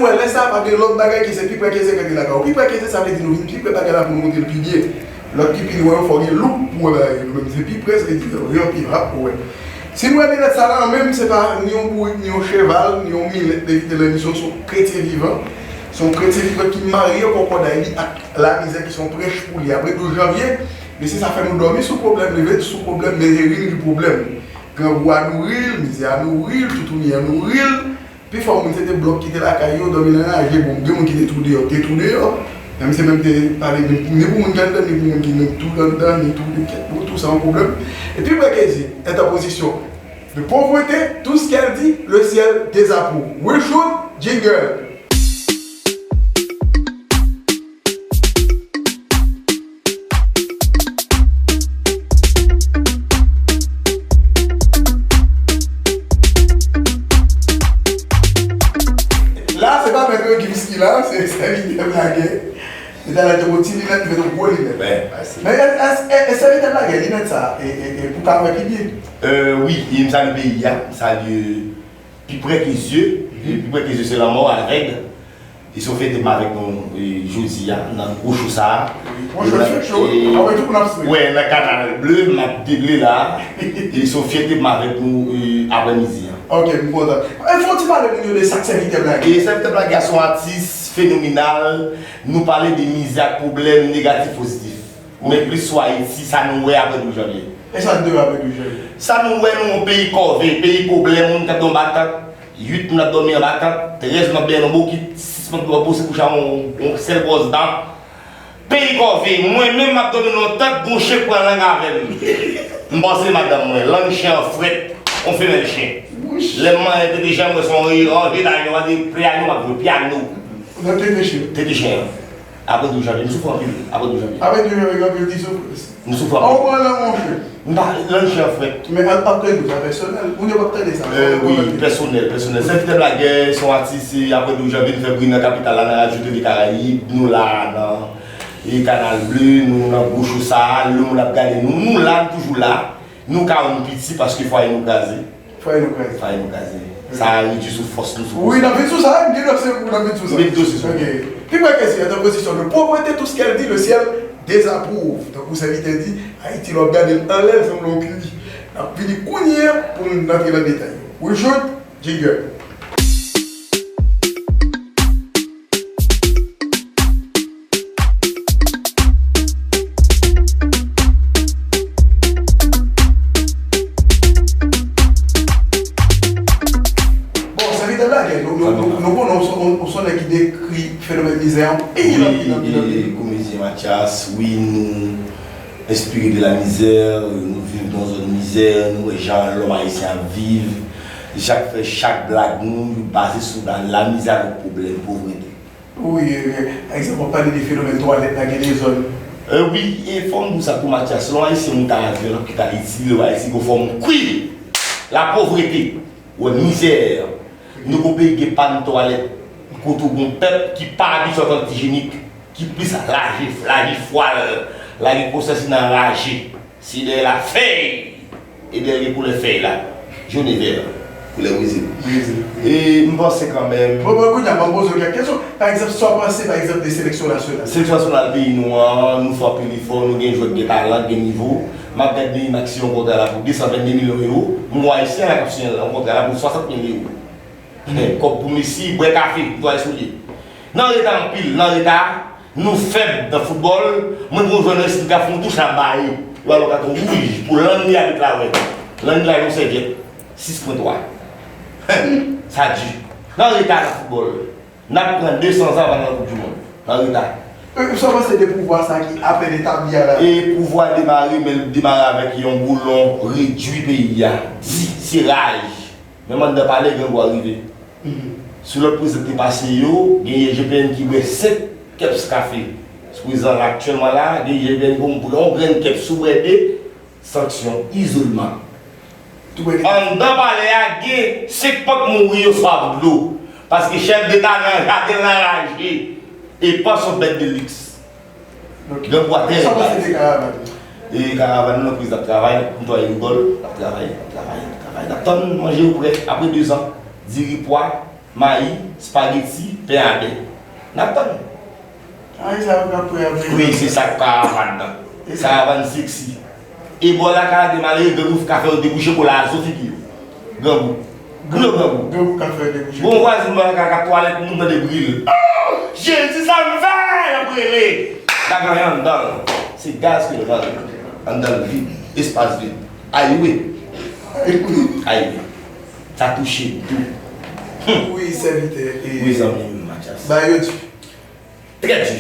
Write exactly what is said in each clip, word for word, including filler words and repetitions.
Lè sa a, pa gen lòt bagay ke se pi prè ke ze ke gen lakay ou. Pi prè ke ze, sa vle di nou vin pi prè bagay la pou nou montre l pi byen. Lòt ki pi lwen yo, fò w gen loup pou w wè bagay yo. Nou menm, se pi prè, sa vle di yo pi rap pou w wè. Si nou wè linèt sa la, menm se pa ni yon bourik, ni yon cheval, ni yon milèt, Devite Lè Misyon, se yon kretyen vivan. Se yon kretyen vivan ki marye kòkòday li ak lamizè, ki se yon prèch pou li. Apre douz janvye, mesye sa fè nou dòmi sou pwoblèm, leve sou pwoblèm, men ri n ri pwoblèm. Grangou a nouri l, mizè a nouri l, toutouni a nouri l. Pifò moun se te blòk kite lakay yo, dòmi nan raje. Bon, gen moun ki te tou deyò, te tou deyò. Menm se menm te pale ni, ni pou moun ki anndan, ni pou moun ki nan tou anndan, ni tou de kèt, bon, tou sa yon pwoblèm. E pi prè ke ze, entèpozisyon de pauvreté, tout ce qu'elle dit, le ciel désapprouve. We shoot, jingle. La, se pa mèt Gims ki la, se sèvitè blagè. Li ta mete yon ti linèt, li mete yon gwo linèt. Men, èske, èske, èske sèvitè blagè, linèt sa, e, e, e, pou ka wè pi byen? Wi, e m salye peyi a, m salye pi prè ke zye, e pi prè ke zye se lanmò, avèg. E se yon fyète pou m avèk nou, e, jodi a, nan gwo cho sa a. Gwo cho, cho, cho. Apre tou pou n ap swiv. Wè, nan Kanal Ble, m ap degle la. E se yon fyète pou m avèk nou, e, aprèmidi a. Ok, m kontan. E fò w ti pale moun yo de sa k sèvitè blagè. E sèvitè blagè a se yon atis fenomenal. Nou pale de mizè ak pwoblèm negatif pozitif. Men plis sou Ayiti, sa nou wè apre douz janvye. E sa n te wè apre douz janvye? Sa nou wè, nou yon peyi kòve, peyi pwoblèm, moun k ap dòmi anba tant, uit moun ap dòmi anba tant, trèz moun ap benyen nan bokit, sis moun ap pase kouche a yon, yon sèl bwòs dan. Peyi kòve, mwen menm m ap dòmi nan yon tant, gon chen k pran lang avè m. M panse madanm mwen, lang chen an frèt, yon femèl chen. Lè m manyen tete chen an, m wè se yon ranje dayò, de pyano, m ap jwe pyano. Nan tete chen? Tete chen an. Apre douz janvye, m soufri anpil. Apre douz janvye. Apre douz janvye, gen anpil ti soufrans. M soufri anpil. An, ou pran lang monchè. M pa, lang chen an frèt. Men ap, ap tande sa pèsonèl. Moun yo p ap tande sa. Euh, wi, pèsonèl, pèsonèl. Sèvitè blagè, se yon atis, e apre douz janvye, nou fè bri nan kapital la, nan Radyo Tele Karayib, nou la, nan, e Kanal Ble, nou nan gwo cho sa a, lè moun ap gade nou, nou la, nou toujou la. Nou ka wè nou piti paske fwaye nou kraze. Fwaye nou kraze. Fwaye nou kraze. Sa a redui sou fòs nou, sou fòs nou. Wi, n ap vin sou sa, m gen dosye pou n ap vin sou sa. M gen dosye sou. Ok. Pi prè ke ze, entèpozisyon de pauvreté, tout ce qu'elle dit, le ciel désapprouve. Tankou sèvitè di, Ayiti, lè w ap gade l anlè, l sanble yon kiri. N ap vini kounye a pou n antre nan detay yo. We shoot, jingle. Bon, sèvitè blagè, nou, nou, nou, nou konnen w se yon, w se yon nèg ki dekri fenomèn mizè an anpil, anpil, anpil, anpil. Wi, e, komedyen Mathias, wi, nou enspire de la misère, nou viv nan zòn mizè, nou wè jan lòm ayisyen ap viv. Chak fè, chak blag nou, yo baze sou la, la mizè avèk pwoblèm, povrete. Wi, e, e, pa egzanp, w ap pale de fenomèn twalèt la, gen de zòn. E, wi, e fò m di w sa tou, Mathias, lè yon ayisyen monte avyon, l ap kite Ayiti, lè w Ayiti, gon fò m kwi la povrete, wè mizè. Nou gon peyi gen pàn twalèt, kote w gon pèp ki pa abitye ak antijenik, ki plis laji, laji fwa l, lage konsyans li nan raje. Se dèyè la fèy. E dèyè gen koulè fèy la. Jone vè. Koulè brezil. Brezil. E m panse kanmenm. Bon, bon, kounye a, ban m poze w kèk kesyon. Pa egzanp, sa w panse, pa egzanp, de seleksyon nasyonal? Seleksyon nasyonal peyi nou an, nou fè anpil efò, nou gen jwè k gen talan, k gen nivo. M ap gade Neymar ki siyen yon kontra la pou de san venn de milyon ewo. M wè ayisyen la k ap siyen yon kontra la pou swasant mil ewo. Kòb pou Messi, bwè kafe, netwaye soulye. N anreta anpil, n anreta, nou fèb nan foutbòl. Mwen, gon jwè nan Estil ka fè yon touch, n ap ba li. Yo ba l yon katon wouj pou lang li abit la wè. Lang li la yon sèvyèt. Sis pwen twa. Sa di. N anreta nan foutbòl. N ap pran de san zan anvan n al Koup di Mond. N anreta. E, sa w panse de pouvwa sa ki apèn etabli a la? E pouvwa demare, men l demare avèk yon boulon redui peyi a. Di, se raj. Menm anndan palè, grangou a rive. Sou lòt prezidan k te pase yo, gen I G P N ki bwè senk kèps kafe. Sou prezidan aktyèlman la, gen I G P N ki bwè yon grenn kèps, si w bwè de, sanksyon, izolman. Anndan palè a, gen senk pòt mouri yo swaf dlo. Paske chèf deta nan jaden l anraje e panse yon bèt de liks. Donk, grangou a trè bas. Sa w panse de karavàn? E karavàn nan, prezidan ap travay, netwaye rigòl, l ap travay, l ap travay, l ap travay. N ap tann manje yo prè apre dezan. Diri, pwa, mayi, espageti, P A D. N ap tann. Ay, sa yo ka pre a. Wi, se sa k karavàn nan. Karavàn seksi. E bò lakay a de malere, grangou ka fè yo debouche kou la zo figi yo. Grangou. Gwo grangou. Grangou ka fè yo debouche. Bon, vwazin mwen ka, ka twalèt moun tande bri l. Oh, Jezi, sa m fè? Y ap rele. Ka gen anyen anndan l. Se gaz ke l vann. Anndan l vid. Espas vid. Ayiwe. Ayiwe. Sa touche m tou. Wi, sèvitè. Wi, zanmi m, Mathias. Ba yo di. Trè di.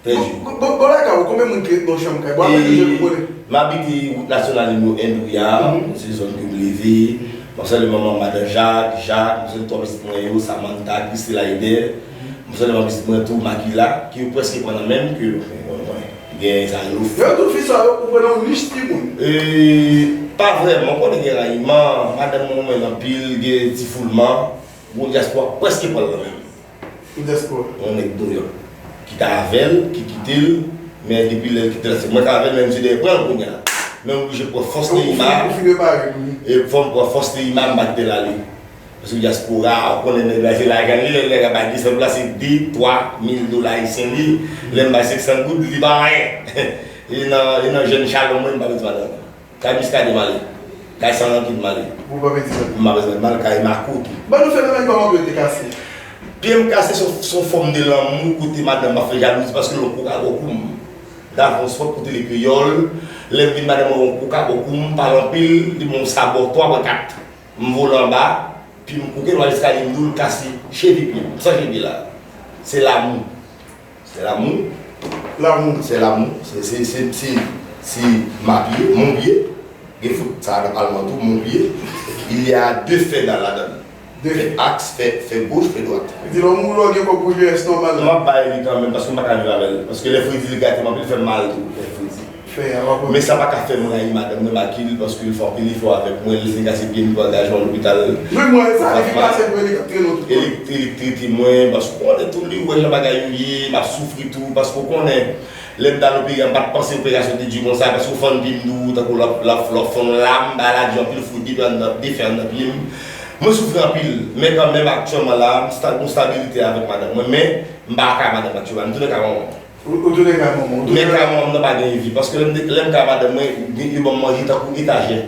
Trè di. Bon, bon, bon, lakay ou, konbyen moun ki ret nan chanm kay? Bon, apre nou jwenn konnen. M abite wout nasyonal nimewo en Douya, se zòn ke m leve. M ap salye manman m, madan Jak, Jak, m ap salye twa pitit mwen yo, Samantha, Christela, Eder. M ap salye manman pitit mwen tou, Makila, ki yo prèske pran nan men m, ke, bon, bon, gen sa yo. Yo tou fi sa yo, ou pran nan yon nich timoun. E, pa vrèman, ou konnen gen rayiman, madanm mwen renmen l anpil, gen ti foulman, bon, dyaspora prèske pran nan men m. Dyaspora. Yon nèg Nouyòk ki t avè l, ki kite l, men depi lè l kite l, se mwen k avè l, men misye dèyè pran l kounye a. Men m oblije pran fòs de imaj. Ou fin repare l, wi. E fò m pran fòs de imaj, m pa kite l ale. Paske dyaspora, ou konnen nèg la, se lajan li, lè nèg la bay de san dola, se de, twa mil dola ayisyen li. Lè m bay senk san goud, li pa anyen. E nan, e nan jèn chalon mwen, m pa bezwen madanm. Kay Muscadin m ale. Kay Sans Rancune m ale. Ou pa bezwen. M pa bezwen. M al kay Marco tou. Ban nou fenomèn kòman pye w te kase. Pye m kase se yon, se yon fòm de lanmou kote madanm pa fè jalouzi paske l yon koka bò kou m. Davans fòt kote li kreyòl. Lè m vin madanm mwen yon koka bò kou m, pale anpil, li ban m sabò twa bò kat. M vole anba, pye m kouke, m al eskalye m di w l kase cheve pye m. San cheve la. Se lanmou. C'est l'amour. L'amour. C'est l'amour. C'est, c'est, c'est, c'est, c'est ma pied, mon pied. Gen fout sa nan alman tou, mon pied. Il y a deux faits dans la donne. Deux. Fè aks, fè, fè goch, fè dwat. Di lè w mouri, w gen kòb pou G S nòmal. M ap bay li kanmenm, paske m pa ka viv avè l. Paske lè fredi li gate m anpil, li fè m mal tou, lè fredi. Fè a, w ap Men sa pa ka fè m rayi madanm mwen, Makil, paske l fè anpil efò avèk mwen, l fin kase pye m pou angaje m lopital. Wi, mwen, sa, li fin pase pou li, l ap trennen w tout kote. E li, e li trete mwen, paske w konnen tou, li wè jan bagay yo ye, m ap soufri tou, paske w konnen, lè m t al opere a, m pa t panse operasyon te di konsa, paske w fann pye m di w, tankou l ap, l ap, l ap fann lam, bagay la di anpil, fout de pye anndan, de fè anndan pye m. Mwen soufri anpil, men kanmenm, aktyèlman la, m sta-, gon stabilite avèk madanm mwen, men m pa ka madanm aktyèlman, m tounen ka manman. Ou, ou tounen kay manman w, ou tounen. Men kay manman m nan pa gen vi, paske lè m te, lè m kay madanm mwen, yo ban m manje tankou etajè,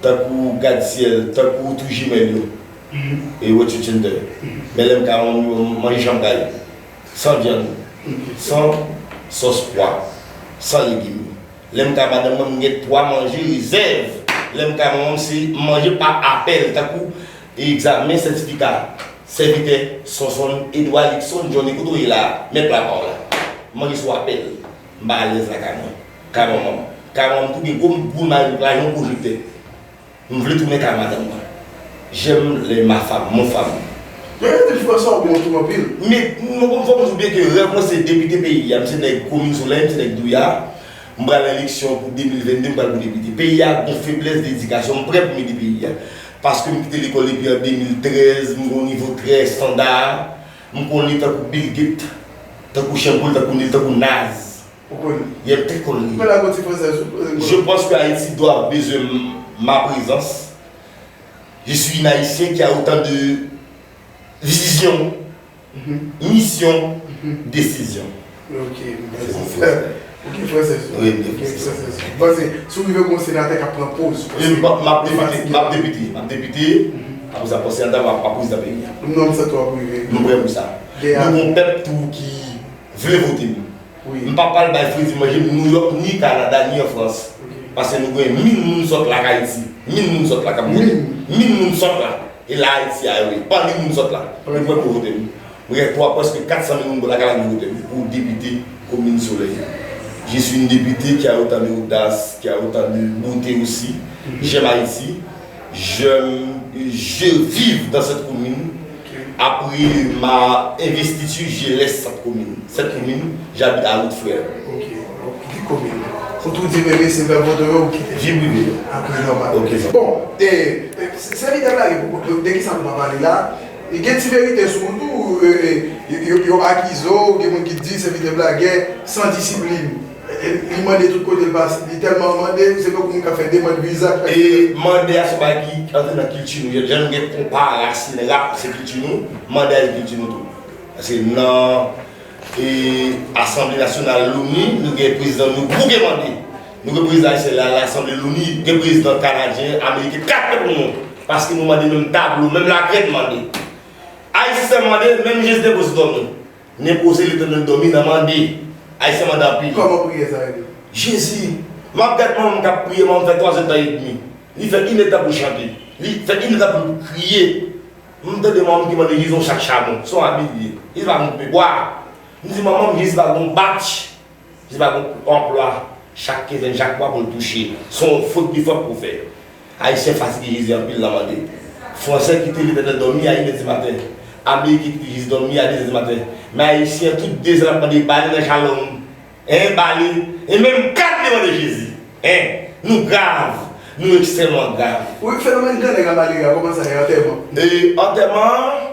tankou gradsyèl, tankou tou jimèl yo, e wè tchitchintè. Men lè m kay manman m, yo ban m manje chanm kay, san vyann, san sòs pwa, san legim. Lè m kay madanm mwen, m gen twa manje rezèv. Lè m kay manman m, se manje pa apèl, tankou egzamen, sètifika. Sèvitè Sonson Edouard Luckson Johnny, kote w ye la a? Mèt la pa w la. Manje sou apèl. M pa alèz lakay mwen. Kay manman m. Kay manman m tou gen gwo boul mayouk la, yon pwojektè. M vle tounen kay madanm mwen. J'aime les, ma femme, mon femme. Yo, yo di Fransa w bon tou anpil. Men, mwen konn fò m di w byen ke rèv mwen se depite peyi a. M se nèg komin Solèy, m se nèg Douya. M pral nan eleksyon pou de mil vennde, m pral pou depite. Peyi a gon feblès de edikasyon, m prè pou m ede peyi a. Paske m kite lekòl depi an de mil trèz, m gon nivo trè estanda. M konn li tankou Bill Gates, tankou Chen Poul, tankou Nil, tankou Naz. Ou konn li? Yè, m te konn li. Pale ak yon ti fransèz, ou, ou, Je pense que Haïti doit bezwen m-, ma présence. Je suis un Haïtien qui a autant de vision, mission, décision. Ok, mèsi. Se bon fransè. Ok, fransèz. Wi, m te fransèz. Panse, si w rive gon senatè k ap pran poz, e m ap, m ap depite, m ap depite, m ap depite, apre sa, panse anndan, m ap, m ap prezidan peyi a. Non, m santi w ap rive. M prè pou sa. Nou gon pèp tou ki vle vote m. Wi. M pa pral bay fredi manje m Nouyòk, ni Kanada, ni an Frans. Ok. Paske nou gen mil moun sòt la k Ayiti. Mil moun sòt la k ap vote. Mil. Mil moun sòt la. E la Ayiti a yo ye. Pami moun sòt la. Wi. Nou pran pou vote m. Mwen gen twa, prèske kat san mil moun bò lakay la ki vote m pou depite komin Solèy. Je suis un député qui a autant de audace, qui a autant de beauté aussi. Mhm. J'aime Haïti. Je, je vis dans cette commune. Ok. Après ma investiture, je laisse cette commune. Cette commune, j'habite à Haute-Frère. Ok. Ou kite komin. Ou tou di bebe se bè vodo yo ou kite. Vi prive. Apre nòmal. Ok, sa. Bon, e, e, se, se lidè la, e, de ki sa nou pa pale la? E gen ti verite sou ou tou, e, e, yo, yo, yo akize w, gen moun ki di se lidè blagè, san disiplin. E, li mande tout kote l pase. Li tèlman mande, se tankou moun k ap fè demann viza. E mande a se yon bagay ki antre nan kilti nou. Jan nou gen konpa, rasin, rap, se kilti nou. Mande a se kilti nou tou. Paske nan e, Asanble Nasyonal, l'ONU, nou gen prezidan nou bouke mande. Nou gen prezidan ayisyen la, Lasanble, l'ONU, gen prezidan kanadyen, ameriken, kat pèp nou. Paske nou mande menm tablo, menm lakrèd mande. Ayisyen mande, menm Jezi te poze dòmi. Nen poze, Letènèl dòmi nan mande. Ayisyen mande anpil. Kòman priyè sa rele? Jezi, m ap gad manman m k ap priye, manman m fè twazè tan edmi. Li fè inèdtan pou l chante. Li fè inèdtan pou l kriye. M tande manman m ki mande Jezi yon sak chabon. Se yon abi li ye. Jezi pa gen koupe bwa. M di manman m, Jezi pa gen yon batch. Jezi pa gen yon anplwa. Chak kenzèn, chak mwa pou l touche. Se yon fot de fòt pou w fè. Ayisyen fatige Jezi anpil nan mande. Fransè kite Letènèl dòmi a inè di maten. Ameriken kite Jezi dòmi a de zè di maten. Men Ayisyen, tout de zè, l ap mande, ba li nan jalon. Hein, ba li. E menm kat li mande Jezi. Hein, nou grav. Nou ekstrèmman grav. Wi, fenomèn gran nèg a Malere a, kòman sa ye, antèman? E antèman an,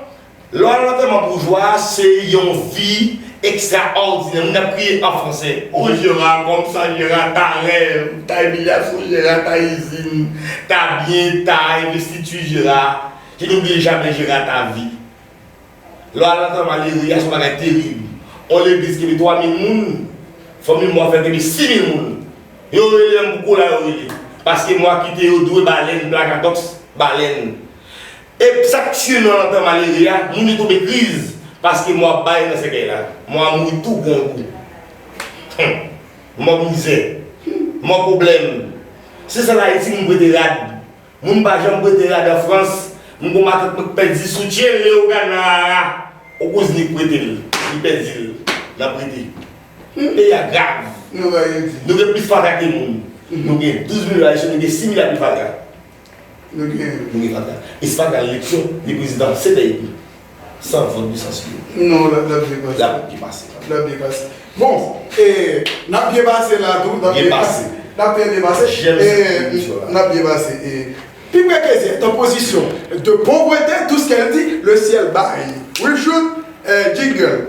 lè w al antèman boujwa, se yon vi ekstraòdinè. Moun ap kriye an fransè. O Jera, kòmsa Jera ta rèv, ta imilyasyon Jera, ta izin, ta byen, ta envestiti Jera. Je n'oublie jamais Jera ta vi. Lè w al nan tan malere a, se yon bagay terib. On legliz kenbe twa mil moun, fanmi mò fè kenbe sis mil moun. Yo rele m pou kola yo rele. Paske mwa kite yo dwe balèn, plakatòks, balèn. E sa k tiye nou nan tan malere a, moun yo tonbe kriz, paske mò ap bay nan sèkèy la. Mò a mouri tou grangou. Hum. Mò mizè. Mò pwoblèm. Se sa Ayiti moun prete rad. Moun pa janm prete rad an Frans. M gon matant mwen k pèdi soutyen Leyogàn nan Ara. Yon kouzin li k prete l. Li pèdi l. L ap prete. Peyi a grav. Nou gen plis fatra ke moun. Nou gen douz milyon Ayisyen, nou gen sis milya pil fatra. Nou gen. Nou gen fatra. E se fatra eleksyon, li prezidan, se tèt li. San vòt de sans li. Non, l ap, l ap byen pase. L ap byen pase. L ap byen pase. Bon, e, n ap byen pase la tou. N ap byen pase. N ap trè byen pase. E, n ap byen pase. E, pi près que c'est, en position de pauvreté, tout ce qu'elle dit, le ciel baille. Reshoot, e, jingle.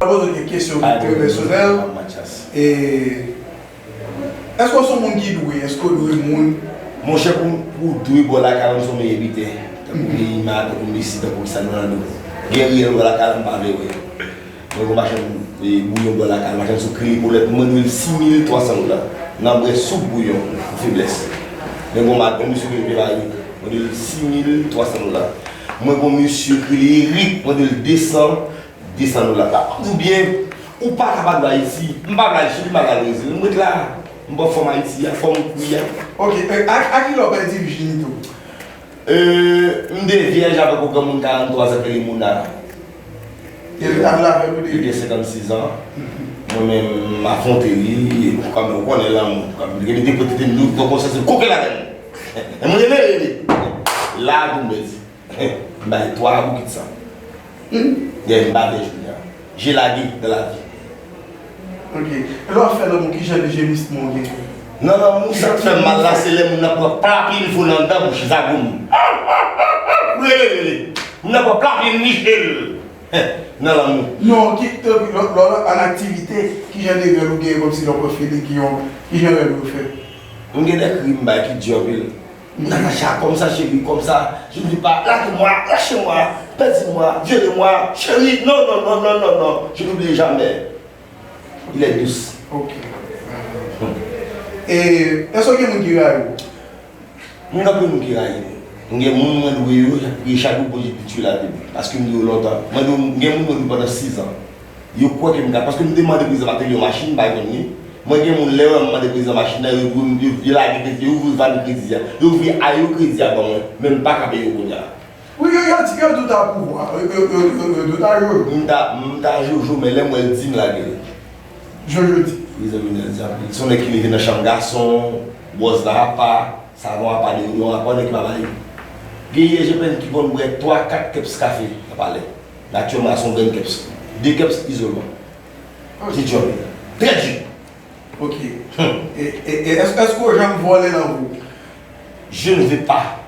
Mwen poze w kèk kesyon ki trè pèsonèl. E, èske w se yon moun ki dwe? Èske w dwe moun? Monchè, pou, pou w dwe bò lakay ou, se yon meyè bitè. Tankou Neymar, tankou Messi, tankou Cristiano Ronaldo. Gen riyèl bò lakay ou, m pa vle wè. Mwen gon machann, e, bouyon bò lakay, machann sou Kreli Polèt, mwen dwe l sis mil twa san dola. Nan bwè soup bouyon, pou feblès. Mwen gon machann, misye Kreli Pye Mari, mwen dwe l sis mil twa san dola. Mwen gon misye Kreli Erik, mwen dwe l de san, de san dola. Oubyen, ou pa ka pa dwe Ayiti. M pa vle al Chili, m pa vle al Brezil. M ret la, m pa anfòm Ayiti a, fò m kouri a. Ok, e, a, a kilè w pèdi vijinite w? E, m te vyèj avèk yon granmoun karannntwa zan k rele Mona. Li te avè l ou li? Li gen senkannsis zan. Mwen menm, m afwonte li, e, kòm ou konnen lanmou. Kòm li te pote tete m, nou, nou konsantre koke ladan l. E mwen rele, rele. La, tou m pèdi. M bay twa boukit san. Hmm. Dèyè m pa vle jodi a. Je lage dans la vie. Ok. E lè w ap fè lanmou, ki jan de jemisman w gen? Nan lanmou, sa k fè m mal la, se lè moun nan pran pla pye l fò nan anndan bouch, zagoum. Rele, rele. Moun nan pran pla pye l niche l. Nan lanmou. Non, ki, lè, lè, lè, an aktivite, ki jan de rèl ou gen kòmsi lè w pran fili, ki yon, ki jan rèl ou yo fè? M gen de kri m bay ki di anpil. Natacha, comme ça, chérie, comme ça, je ne veux pas, larguez-moi, lâchez-moi, perdez-moi, violez-moi, chérie, non, non, non, non, non, non, je n'oublie jamais. Il est douce. Ok. E, èske gen moun ki rayi w? M gen anpil moun ki rayi m. M gen moun mwen dwe yo, y ap kriye chak jou pou yo detwi lavi m. Paske m dwe yo lontan. Mwen dwe, m gen moun mwen dwe pandan sis an. Yo kwè ke m ka, paske m te mande prezidan Martelly yon machin, m pa reponn li. Mwen gen moun, lè yo wè m mande prezidan machin nan, yo, yo, yo, yo lage kredi, yo ouvri van kredi a. Yo ouvri a yo kredi a ban mwen, men m pa ka peye yo kounye a. Wi, yo, yo di, yo di w ta pouvwa, yo, yo, yo, yo, yo di w ta jojo. M ta, m ta jojo, men lè m wè l di, m lage l. Jojo di. Prezidan Jovenel di anpil. Se yon nèg ki leve nan chanm gason, bwòz la apa, savon apa, deodorant apa, yon nèg ki pa pale. Gen I N G P N ki konn bwè twa, kat kèps kafe nan palè. Aktyèlman, se yon grenn kèps. De kèps izolman. Ti djòl. Trè di. Ok. Hmm. E, e, e èske, èske w janm vòlè nan vi w? Je ne vais pas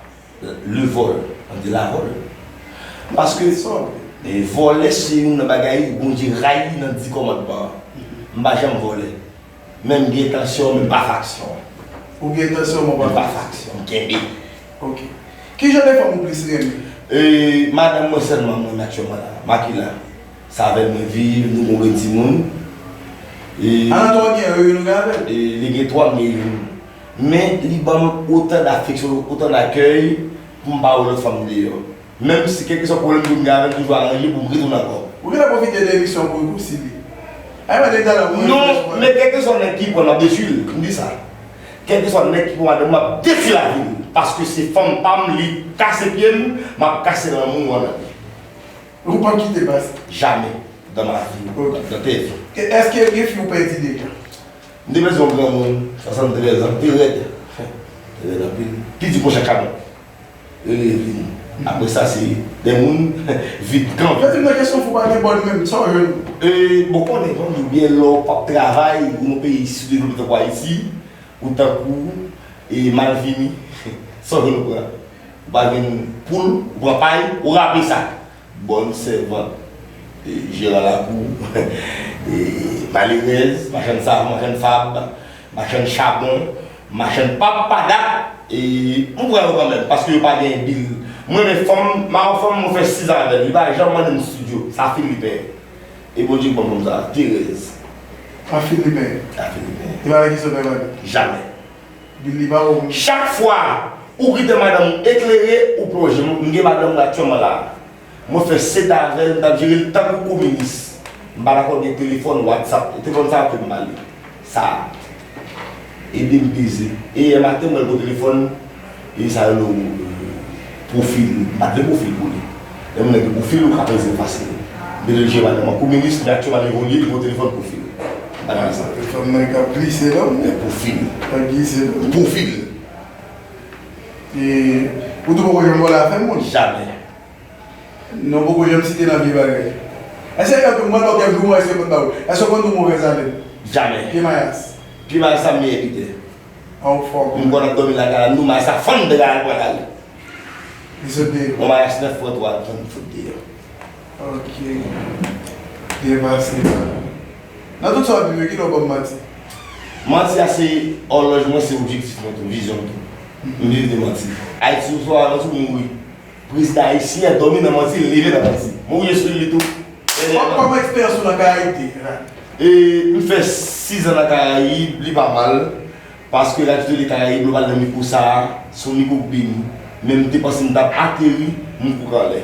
le vol, on dit la vol. Paske, E vòlè se youn nan bagay Bondye rayi nan Di Kòmandman an. M pa janm vòlè. Men m gen entansyon, men m pa faksyon. Ou gen entansyon, men w pa faksyon. M kenbe. Ok. Ki jan de fanm ou plis renmen? E, madanm mwen sèlman mwen renmen aktyèlman la. Makila. Se avè l mwen viv, nou gon de timoun. E, Anatò gen youn ou gen avè l? E, li gen twa, m gen youn. Men, li ban m otan dafeksyon, otan dakèy pou m pa wè lòt fanm deyò. Menm si kèlkeswa pwoblèm pou m gen avè l, m toujou aranje pou m retounen ankò. Ou genlè pwofite de emisyon pou w konsili. Ay, mwen te talè, mwen Non, men kèlkeswa nèg ki pran, m ap detwi l. M di sa. Kèlkeswa nèg ki pran madanm, m ap detwi lavi l. Paske se fanm pa m, li kase pye m, m ap kase lanmou an nan li. Ou p ap kite pase? Jamè. Dans ma vie. Ok. Dans tes vies. Èske gen fi ou pèdi deja? M te pèdi yon granmoun, swasanntrèz an, te rèd. Te rèd anpil. Piti konsa kanon. Rele vini. Apre sa, se de moun vit kan. Fè di m nan kesyon fou pa gen bòn menm, sa w jwenn? E, bon, konnen, fanmi, byen lè w p ap travay, ou nan peyi sidevlope tankou Ayiti, ou tankou, e, Malvini, sa w jwenn ou pran. Ou pa jwenn poul, ou pran pay, ou rape sa. Bòn, sèvant, e, jeran lakou, e, malerèz, machann savon, machann fab, machann chabon, machann pap pa dat, e, m pran yo kanmenm, paske yo pa gen bil. Mwen renmen fanm, m a yon fanm, mwen fè sis an avè l, li pa janm mande m studio, sa Filipen. E Bondye k ban m fanm sa, Terèz. A Filipen. A Filipen. Li pa wè ki sot nan bagay? Jamè. Bil li pa bon. Chak fwa ou kite madanm ou eklere, ou plonje. M gen madanm mwen aktyèlman la. Mwen fè sèt an avè l, m t ap jere l tankou kominis. M pa dakò gen telefòn, WhatsApp, e telefòn sa a ke m ba li. Sa a. Ede m peze. E yè maten, m wè l gon telefòn, e sa yo rele, e, pwofil. M pa t vle pwofil pou li. Lè moun nan gen pwofil, ou ka peze l fasil. M te jere madanm an kominis, men aktyèlman li evolye, li gon telefòn pwofil. M pa t vle sa. Telefòn nan ka glise, non? Men pwofil. Ka glise, non? Pwofil. E, ou tou poko janm vòlè afè moun? Jamè. Non, poko janm site nan vye bagay. Èske, mwen, lòt jou, mwen, èske mwen ba ou? Èske w konn tou movèz alèn? Jamè. Pye mayas? Pye mayas sa meyè pitè. An fòm. M konn ap dòmi lakay la, nou mayas sa fann dra al pran l ale. Li sot deyò. Yon mayas nèf fwa twa, fann sot deyò. Ok. Byen pase la. Nan tout sa w ap viv yo, kilè w ban m manti? Manti a se òlòj mwen, se objektif mwen tou, vizyon m tou. M viv de manti. Ayiti, oswa alantou mouri. Prezidan ayisyen an dòmi nan manti, li leve nan manti. Mouri sou li tou. Kòm, kòman eksperyans ou nan Karayib te ye la? E, m fè sis an nan Karayib, li pa mal. Paske Radyo Tele Karayib, lè w pale nan mikwo sa a, se yon mikwo k beni. Men m te panse m t ap ateri, m kouri anlè.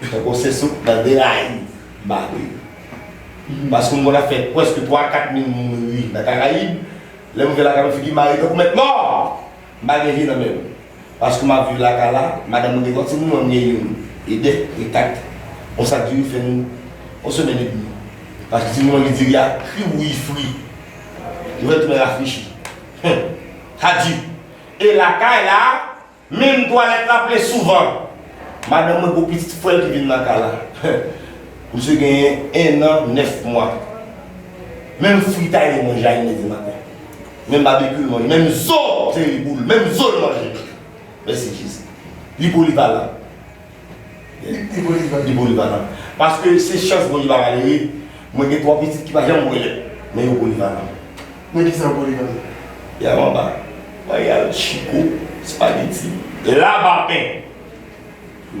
Tankou sèso, nan derayi, m pa ateri. Paske m konn ap fè prèske twa, kat mil moun ri nan Karayib. Lè m rive lakay mwen, figi m mare tankou mèt mò! M pa gen vye nan men m. Paske m ap viv lakay la, madanm mwen gen twa timoun, mwen m gen youn. E de, e kat. Yon sak diri fè nou yon semèn edmi. Paske timoun an li diri a kri bouyi fri. Yo fè tounen rafrechi. Hum. Sa di. E lakay la, menm twalèt la ple souvan. Madanm mwen gon pitit frè l ki vin nan kay la. Misye genyen en an, nèf mwa. Menm fritay li manje a inèdi maten. Menm babekyou l manje. Menm zo, se li pou l. Menm zo l manje. Mèsi Jezi. Li polivalan. Li, li polivalan. Li polivalan. Paske se chans Bondye ba malere. Mwen gen twa pitit ki pa janm wè lèt. Men yo polivalan. Nan ki sa yo polivalan? Y al anba. Mwen y al chiko, espageti, labapen.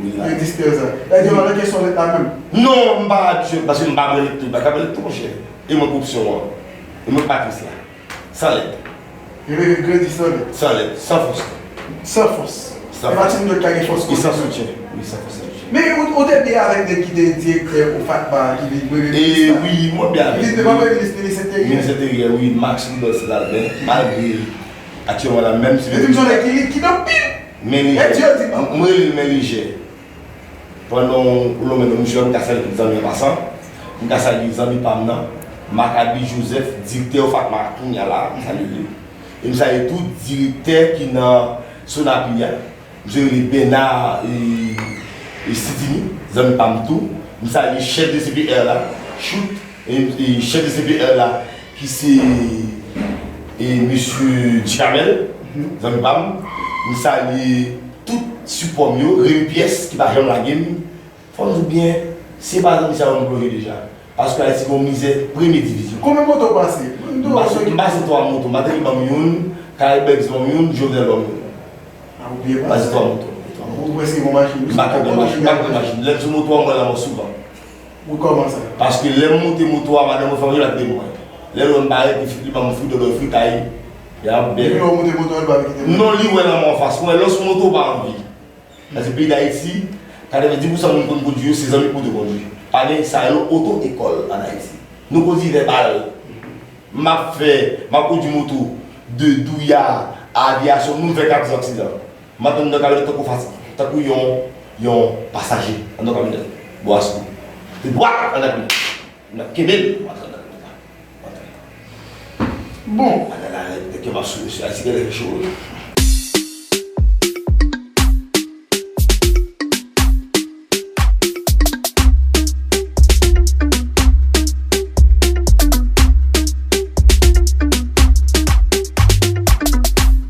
Yo distè sa. Èske w nan kesyon lèt la menm? Non, m pa abitye, paske m pa pran lèt tou. M pa ka pran lèt tou, monchè. E mwen k opsyon an. E mwen k matris la. San lèt. Yo rele grandi san lèt. San lèt, san fòs. San fòs. San fòs. E pa ti moun yo ki ka gen fòs. E san soutyen. Wi, san fòs, san soutyen. Men ou, ou te byen avèk nèg ki te direktè OFATMA a, ki vin premye minis la? E wi, mwen byen avèk li. Li te pa premye minis, minis enteryè. Minis enteryè, wi, Max Rudolph Lalben, malgre aktyèlman la, menm si. Yo di m se yon nèg ki likid anpil. Men lejè. Mwen rele l men lejè. Pandan w lonmen non misye a, m ka salye tout zanmi an pasan. M ka salye zanmi pa m nan, Maccabi Joseph, direktè OFATMA kounye a la, m salye li. E m salye tout direktè ki nan Sonapi a. Misye rele Bernard, e, e Sidini, zanmi pa m tou. M salye chèf de C P R la, Chout, e, e chèf de C P R la, ki se, e, mesye Djamel, zanmi pa m. M salye tout sipò m yo, Remy Pyès, ki pa janm lage m. Fò m di w byen, Se pa zanmi sa yo m plonje deja. Paske Ayiti gon mizè premye divizyon. Konbyen moto w pase? M pase twa moto. Martelly ban m youn, Caraïbes ban m youn, Jovenel ban m youn. M pase twa moto. Ou preske gon machin. M pa kenbe machin, m pa kenbe machin. Lè m sou moto a, m wè lanmò souvan. Ou kòman sa? Paske lè m monte moto a, madanm mwen, fanmi m la t de mwen. Lè l wè m parèt, li fri, li ban m fri, dòdò fri, kay. Y ap bèl. Depi lè w monte moto a, li pa vle kite mwen. Non, li wè lanmò anfas mwen. Lè w sou moto, w pa anvi. Paske peyi Dayiti, katrevenndis pousan moun konn kondui yo, se zanmi k montre w kondui. Pa gen sa yo oto ekòl an Ayiti. Nou kondui vèbal. M ap fè, m ap kondui moto de Douya a Avyasyon, moun fè katòz aksidan. M antre anndan kamyonèt tankou fas-, tankou yon, yon pasaje anndan kamyonèt. Bò askou. Te dwat anndan kamyonèt. M ap kenbe l, m antre anndan kamyonèt la. M antre. Bon. Ala la, nèg yo ap sou mesye, Ayiti genlè cho wi.